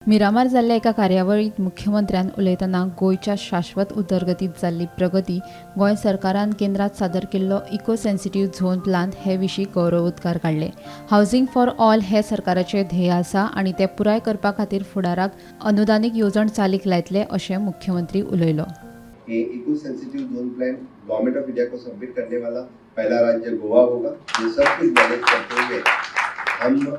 मिरामार जाल्ल्या एका कार्यावळीत मुख्यमंत्र्यान उलयतना गोंयच्या शाश्वत उदरगतीत जाल्ली प्रगती, गोंय सरकारान केंद्रात सादर केल्लो इको सेन्सिटीव झोन प्लान हे विशीं गौरवोद्गार काडले. हावसिंग फॉर ऑल हे सरकाराचें ध्येय आसा आनी तें पुराय करपा खातीर फुडाराक अनुदानीक येवजण चालीक लायतले, अशें मुख्यमंत्री उलयलो. ये eco sensitive zone plan Government of India को सबमिट करने वाला पहला राज्य गोवा होगा. ये सब कुछ मैनेज करते हुए हम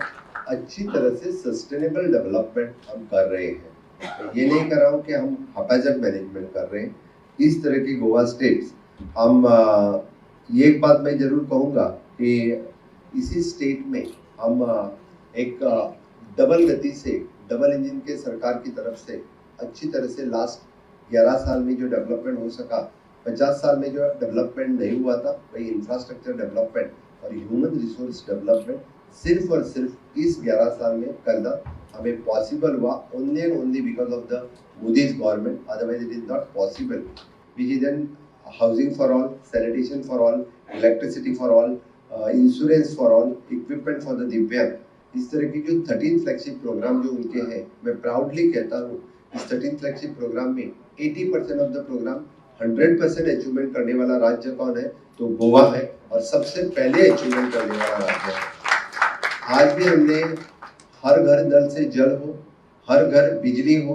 अच्छी तरह से सस्टेनेबल डेवलपमेंट हम कर रहे हैं. ये नहीं कर रहा हूँ कि हम हैपहैजर्ड मैनेजमेंट कर रहे हैं. इस तरह की गोवा स्टेट्स हम ये एक बात मैं जरूर कहूँगा कि इसी स्टेट में हम एक डबल गति से, डबल इंजन के सरकार की तरफ से अच्छी तरह से लास्ट 11 साल में जो डेवलपमेंट हो सका, 50 साल में जो डेवलपमेंट नहीं हुआ था, वही इंफ्रास्ट्रक्चर डेवलपमेंट और ह्यूमन रिसोर्स डेवलपमेंट सिर्फ और सिर्फ इस 11 साल में करना हमें पॉसिबल हुआ only and only because of the Modi's government. Otherwise it is not possible, which is an housing for all, sanitation for all, electricity for all, insurance for all, equipment for the दिव्यांग. इस तरह की जो 13 flagship programme जो उनके हैं, मैं proudly कहता हूँ, इस 13 फ्लैगशिप प्रोग्राम में 80% of the program 100% achievement करने वाला राज्य कौन है, तो गोवा है और सबसे पहले अचीवमेंट करने वाला राज्य है. आज भी हमने हर घर नल से जल हो, हर घर बिजली हो,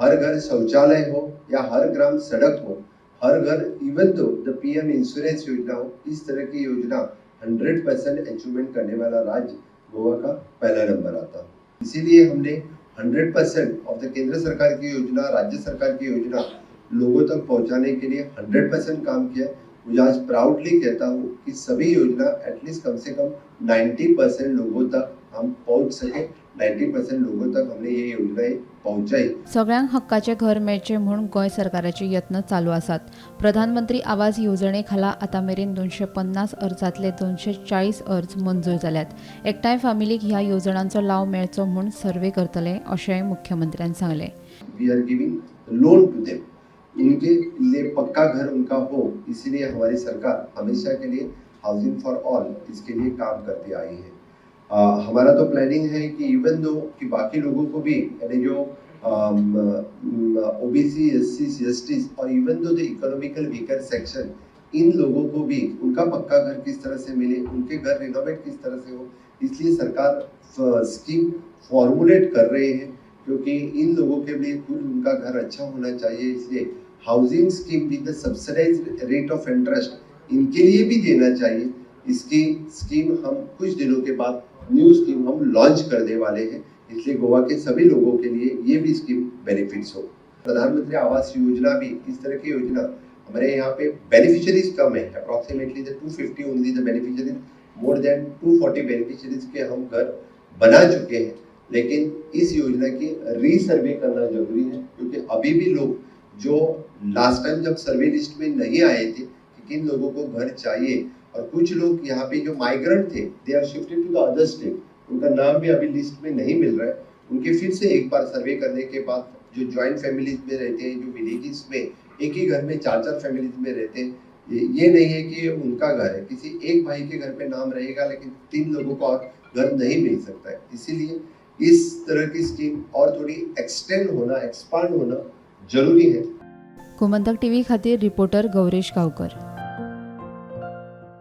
हर घर शौचालय हो या हर ग्राम सड़क हो, हर घर even though the PM insurance योजना हो, इस तरह की योजना 100% अचीवमेंट करने वाला राज्य गोवा का पहला नंबर आता है. इसीलिए हमने 100% ऑफ the केंद्र सरकार की योजना, राज्य सरकार की योजना लोगों तक पहुंचाने के लिए 100% काम किया. मुझे आज प्राउडली कहता हूँ कि सभी योजना एटलीस्ट कम से कम 90% लोगों तक हम पहुंच सके, 90% लोगों तक हमने ये योजनाएं पहुंचाई. सगळ्यांक हक्काचें घर मेळचें म्हूण गोंय सरकाराचे यत्न चालू आसात. प्रधानमंत्री आवास येवजणे खाला आतां मेरेन 250 अर्जांतले 240 अर्ज मंजूर जाल्यात. एकठांय फामिलीक ह्या येवजणांचो लाव मेळचो म्हूण सर्वे करतले, अशेंय मुख्यमंत्र्यान सांगलें. We are giving loan to them. इनके लिए पक्का घर उनका हो, इसीलिए हमारी सरकार हमेशा के लिए हाउसिंग फॉर ऑल, इसके लिए काम करती आई है. हमारा तो प्लानिंग है कि इवन दो कि बाकी लोगों को भी, यानी जो OBC, SC, ST Aur even though the economical weaker section, in लोगों को भी उनका पक्का घर किस तरह से मिले, उनके घर रिनोवेट किस तरह से हो, इसलिए सरकार स्कीम फॉर्मुलेट कर रहे हैं, क्योंकि इन लोगों के लिए खुद उनका घर अच्छा होना चाहिए. इसलिए housing scheme with the subsidized rate of interest इनके लिए भी देना चाहिए. इसकी स्कीम हम कुछ दिनों के बाद न्यू स्कीम हम लॉन्च करने वाले हैं. इसलिए गोवा के सभी लोगों के लिए ये भी स्कीम बेनिफिट्स हो. प्रधानमंत्री आवास योजना भी, इस तरह की योजना हमारे यहाँ पे बेनिफिशरीज कम है, approximately the 250 only the beneficiaries. More than 240 beneficiaries K हम घर बना चुके हैं, लेकिन इस योजना की रीसर्वे करना जरूरी है, क्योंकि अभी भी लोग जो लास्ट टाइम जब सर्वे लिस्ट में नहीं आए थे कि किन लोगों को घर चाहिए और कुछ लोग यहाँ पे जो माइग्रेंट थे, they are shifted to the other state, उनका नाम भी अभी लिस्ट में नहीं मिल रहा है. उनके फिर से एक बार सर्वे करने के बाद, जो जॉइंट फैमिलीज में रहते हैं, जो विलेजेस में एक ही घर में चार चार फैमिलीज में रहते हैं, ये नहीं है कि ये उनका घर है. किसी एक भाई के घर पे नाम रहेगा, लेकिन तीन लोगों को और घर नहीं मिल सकता है. इसीलिए इस तरह की स्कीम और थोड़ी एक्सटेंड होना, एक्सपांड होना जरूरी है. गोमंतक टीव्ही खातीर रिपोर्टर गौरेश गांवकर.